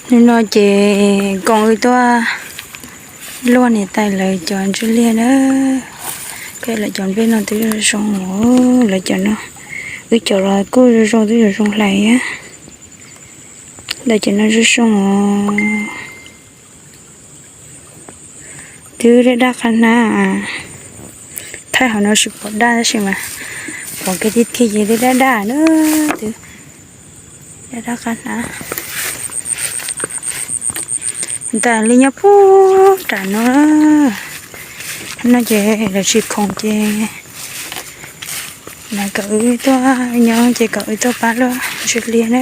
Hnub no ces koom wb tuaj luaj niam tais lawv cov ntsuj liaj na. Peb lawv cov nplej no twb zoo zoo, lawv cov no, wb cov los kuj zoo zoo, twb zoo zoo hlais. Lawv cov no zoo zoo os. Twb daj daj qab hnab. Thaij hauv no tsis pom daj tab sis mas pom kiag tiag tiag ces twb daj daj na. Twb daj daj qab hnab. Ntais li nyob puag nram no. No ces lawv tsis khoom ces lawv kom wb tuaj nyob ces kom wb tuaj pab luaj ntsuj liaj na.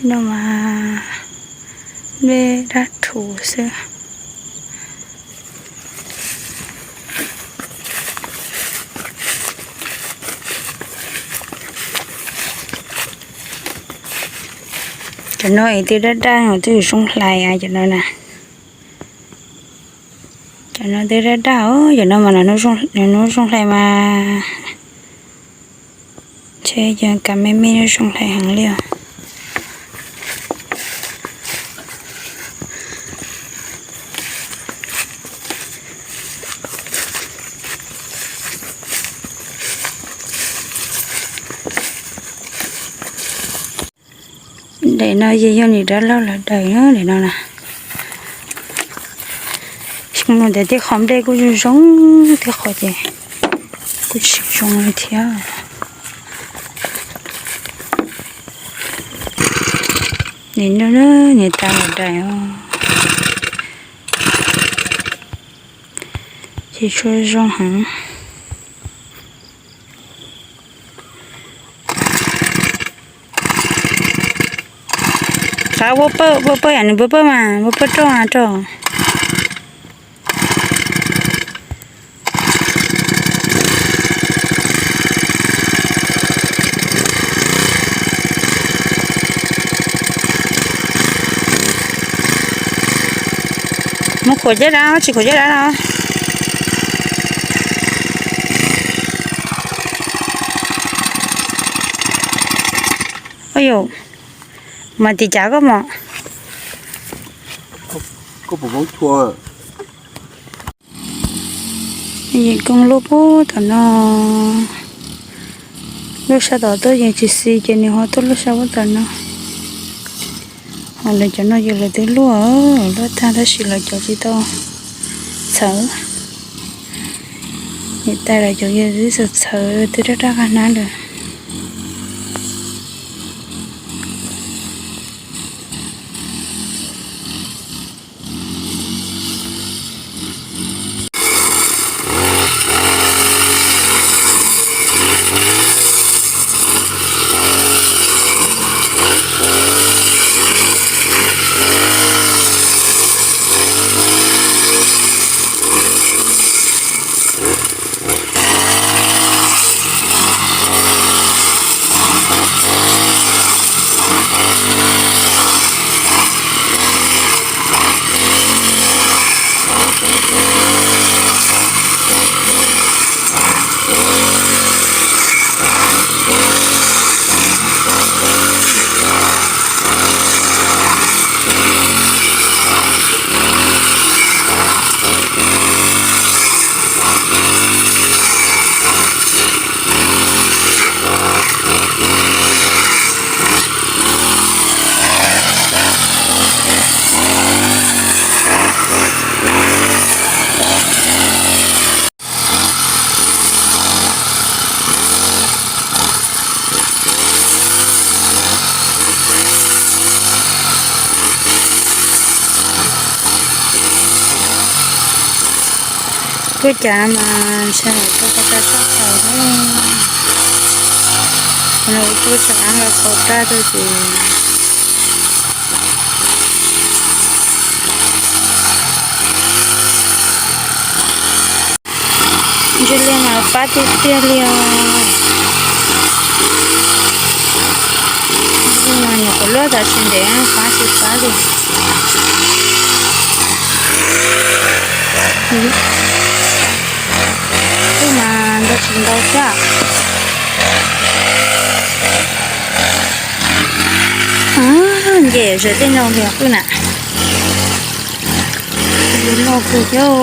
No mas nplej dab thuv xwb. Cov no es twb daj daj os, twb zoo hlais cov no na. Cov no twb daj daj os, cov no mas hnub zoo hlais mas. Ntshe yog kav me me zoo hlais heev li os. Daim no ces yog niam dab laug lawv daim na, daim no na. Xyoo no ntawd tej qhov nplej kuj zoo zoo, tej qhov ces kuj tsis zoo li thiab. Nim no niam tais lawv daim os, ces tshuav zoo heev. Xav ua pawg, ua pawg yam nws ua pawg mas ua pawg roj roj. Mus khuam caj dab, tsis khuam caj dab no. Ua yus, mas tim cav koj mom. Koj puas paub tshua? Yeej kooj lub puag tom no, lub sab tom tuaj yeej tsis xis ces nws ho tuaj lub sab puag tom no. Ho lawv cov no ces lawv twb luaj, luaj tag tab sis lawv cov tsis tau txhawv. Niam tais lawv cov yog twb txawv txhawv twb raj raj qab hnab lawm. Tuaj cas mas ntshe tuaj tau raj tshaj plaws thiab. Qhov no tuaj tseem ab los tau raj tuaj ces ntsia liaj mas fab tiag tiag li os. Ntsia mas nyuam qhuav luaj tam sim ntev fab tsis fab li. Twb mas ntau tsis ntau thiab. Nce ze tej no li qwj na. Loj kawg thiab.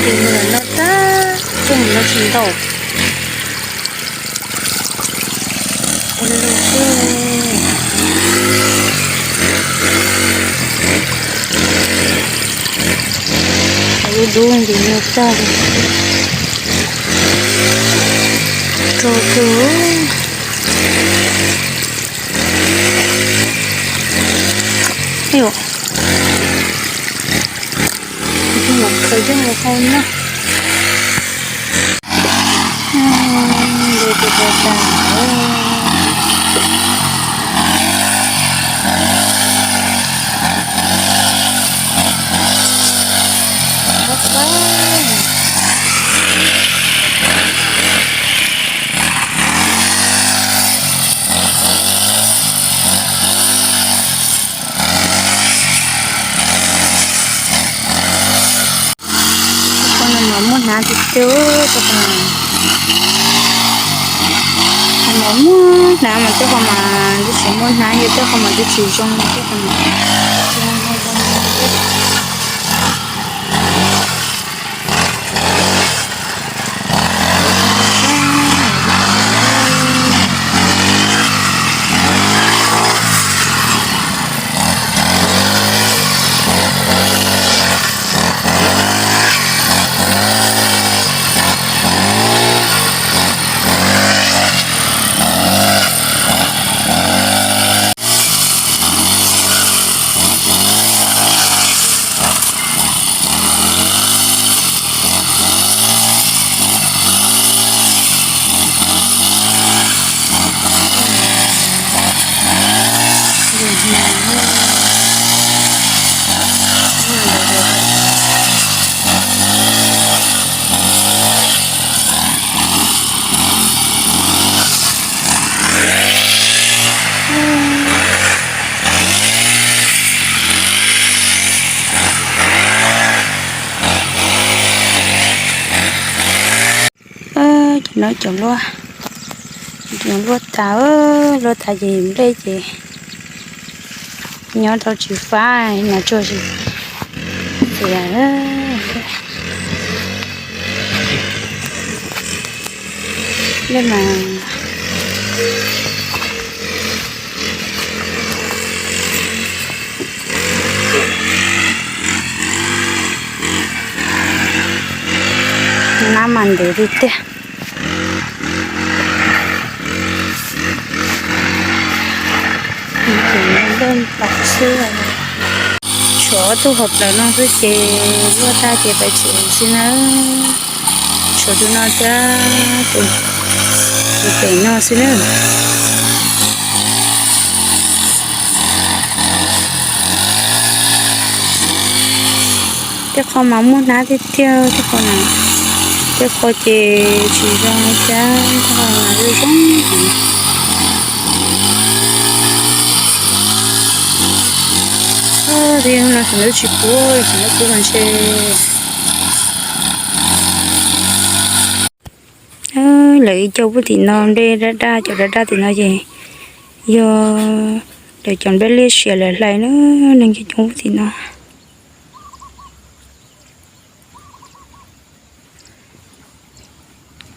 Ces mus lawm no tag, coj mus no tsis ntau. Ua li xwb. Lub dub nti no tag li. Rau kawg. Ayu, khaws coj mus hau na. Tej qhov no mas muaj hnav tiag tiag, tej qhov no mas muaj hnav mas tej qhov mas twb tsis muaj hnav, yog tej qhov mas twb tsis zoo, tej qhov mas zoo zoo zoo. Cov no cov luaj, cov luaj tas, luaj tas ces nplej ces nyob tau tsis fab, nas tsuag tsis xiav. Nplej mas nab mas ntev tiag tiag. Tshuav ob tug hauv plawv no xwb ces luaj tag ces pais tsev xwb na. Tshuav tus no thiab tus pem no xwb na. Tej qho mas muaj hnab tiag tiag, tej qho na, tej qho ces tsis zoo thiab, tej qho mas zoo zoo. Tej no tseem lub tsis kub, tseem lub kub mas ntshe. Lawv ib co puag tim no nplej daj daj, cov daj daj tim no ces yog lawv cov nplej liaj siav lawv hlais na, neeg coob coob puag tim no.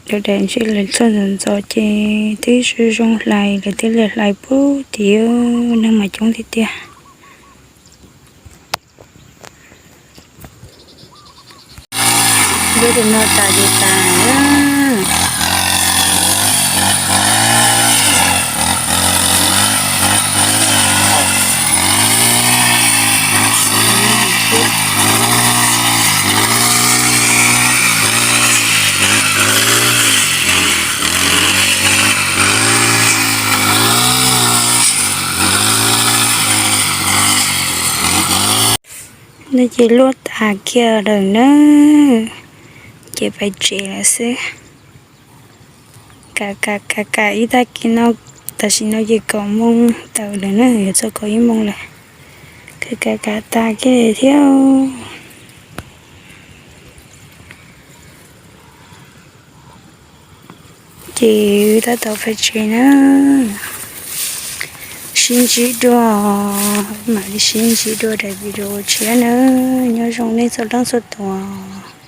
Lawv daim ntsej lawv txog ntxov ntxov ces twb zoo zoo hlais, lawv thiaj li hlais puag tim neeg mas coob tiag tiag. Lub tus no tas ces tas lawm. No ces luaj tas kiag lawm na, ces pais tsev lawm xwb. Kam kam kam kam ib tag kis no, tam sim no ces kaum moos tawm lawm na, yuav txog kaum ib moos lawm. Kam kam kam tas kiag thiab. Ces tab tom pais tsev na. Sib ntsib dua, mam li sib ntsib dua daim video tshiab na. Nyob zoo nej txhua leej txhua tus.